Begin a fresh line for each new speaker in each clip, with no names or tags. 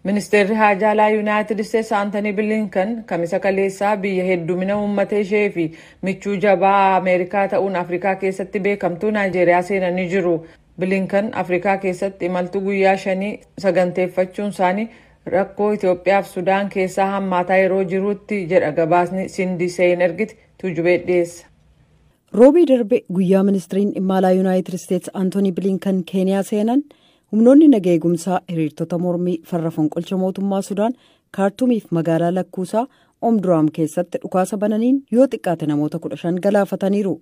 Ministeerri Haajaa Alaa Yuunaayitid Isteetsi Antanii Bilinkan Kamisa kaleessaa biyya heddumina uummata ishee fi michuu jabaa Ameerikaa ta'uun Afrikaa keessatti beekamtuu Naayijeeriyaa seenanii jiru. Bilinkan Afrikaa keessatti imaltuu guyyaa 5 saganteeffachuun isaanii rakkoo Itoophiyaa fi Sudaan keessaa hammaataa yeroo jirutti jedha gabaasni Sindi Seen ergite. Tuujubee dhiyeessa.
Roobii darbe guyyaa ministiriin dhimma alaa Yuunaayitid Isteetsi Antoonii Bilinkan Keeniyaa seenan, humnoonni naga eegumsaa hiriirtota mormii farra fonqolcha mootummaa Sudaan Kaartuumiif magaalaa lakkuusaa Omduraam keessatti dhukaasa bananiin yoo xiqqaate namoota 15 galaafataniiru.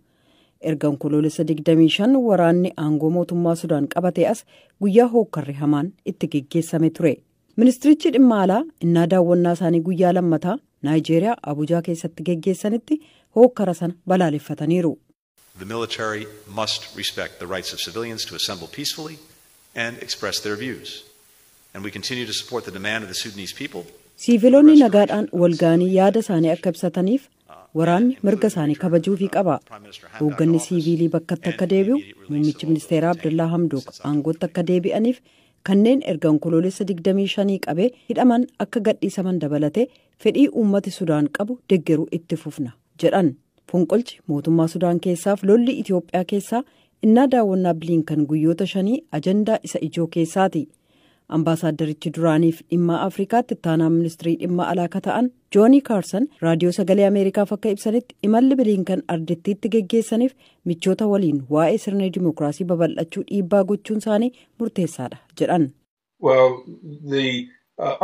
Erga Onkoloolessa 25 waraanni aangoo mootummaa Sudaan qabatee as guyyaa hookkarri hamaan itti geggeessame ture. Ministirichi dhimma alaa innaa daawwannaa isaanii guyyaa lammataa Naayijeeriyaa Abujaa keessatti geggeessanitti hookkara sana balaaleffataniiru.
The military must respect the rights of civilians to assemble peacefully and express their views. And we continue to support the demand of the Sudanese people.
Siiviloonni nagaadhaan walga'anii yaada isaanii akka ibsataniif waraanni mirga isaanii kabajuufii qaba. Hoogganni siiviilii bakkatti akka deebi'u, muummichi ministeeraa Abdullaa Hamdook aangootti akka deebi'aniif, kanneen erga Onkoloolessa 25 qabee hidhaman akka gadhiisaman dabalatee fedhii uummati Sudaan qabu deggeruu itti fufna jedhan. Fonqolchi mootummaa Sudaan keessaaf lolli Itoophiyaa keessaa innaa daawwannaa Biliinkan guyyoota 5 ajandaa isa ijoo keessaati. Ambaasaaddarichi duraaniif dhimma Afrikaatti ittaanaa ministirii dhimma alaa akka ta'an Joonii Kaarsan Raadiyoo Sagalee Ameerikaaf akka ibsanitti, imalli Biliinkan ardittiitti geggeessaniif michoota waliin waa'ee sirna dimookiraasii babal'achuu dhiibbaa gochuun isaanii murteessaadha jedhan.
Well, the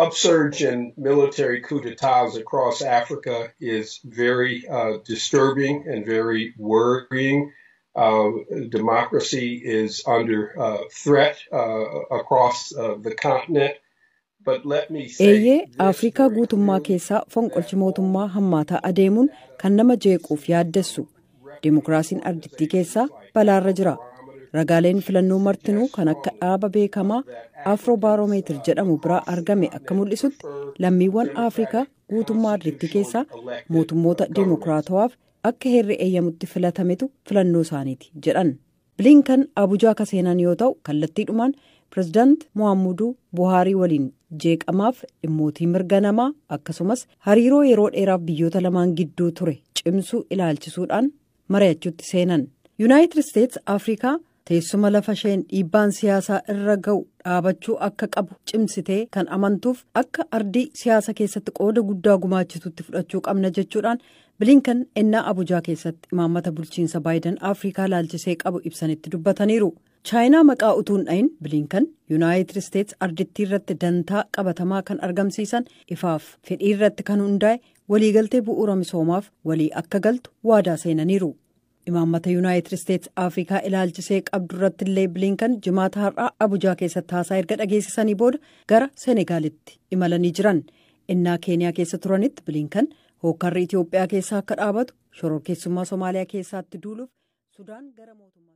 upsurge in military coup d'etats across Africa is very disturbing and very worrying. Democracy is under threat across the continent.
Eeyyee, Afrikaa guutummaa keessaa fonqolchi mootummaa hammaataa adeemuun kan nama jeequuf yaaddessu. Dimookiraasiin ardittii keessaa balaarra jira. Ragaaleen filannoo martinuu kan akka dhaaba beekamaa Afrobarometer jedhamu biraa argame akka mul'isutti, lammiiwwan Afrikaa guutummaa ardittii keessaa mootummoota dimookiraatawaaf akka heerri eeyyamutti filatametu filannoo isaaniiti jedhan. Bilinkan Abujaa ka seenan yoo ta'u, kallattiidhumaan Pireezidaant Muhammadu Buhaarii waliin jeeqamaaf dhimmootii mirga namaa akkasumas hariiroo yeroo dheeraaf biyyoota lamaan gidduu ture cimsuu ilaalchisuudhaan mari'achuutti seenan. Yuunaayitid Isteets Afrikaa teessuma lafa isheen dhiibbaan siyaasaa irra ga'u dhaabachuu akka qabu cimsitee kan amantuuf akka ardii siyaasa keessatti qooda guddaa gumaachitutti fudhachuu qabna jechuudhaan Bilinkan ennaa Abujaa keessatti imaammata bulchiinsa Baayidan Afrikaa laalchisee qabu ibsanitti dubbataniiru. Chaayinaa maqaa utuu hin dhayin, Bilinkan Yuunaayitid Isteets ardittii irratti dantaa qabatamaa kan argamsiisan ifaaf fedhii irratti kan hundaa'e waliigaltee bu'uura misoomaaf walii akka galtu waadaa seenaniiru. Imaammata Yuunaayitid Isteets Afrikaa ilaalchisee qabdu irratti illee Bilinkan Jimaata har'aa Abujaa keessatti haasaa erga dhageessisanii booda gara Senegaalitti imalanii jiran. Innaa Keeniyaa keessa turanitti Bilinkan hookkarri Itoophiyaa keessaa akka dhaabatu, shororkeessummaa Somaaliyaa keessaatti duuluuf Sudaan gara mootummaa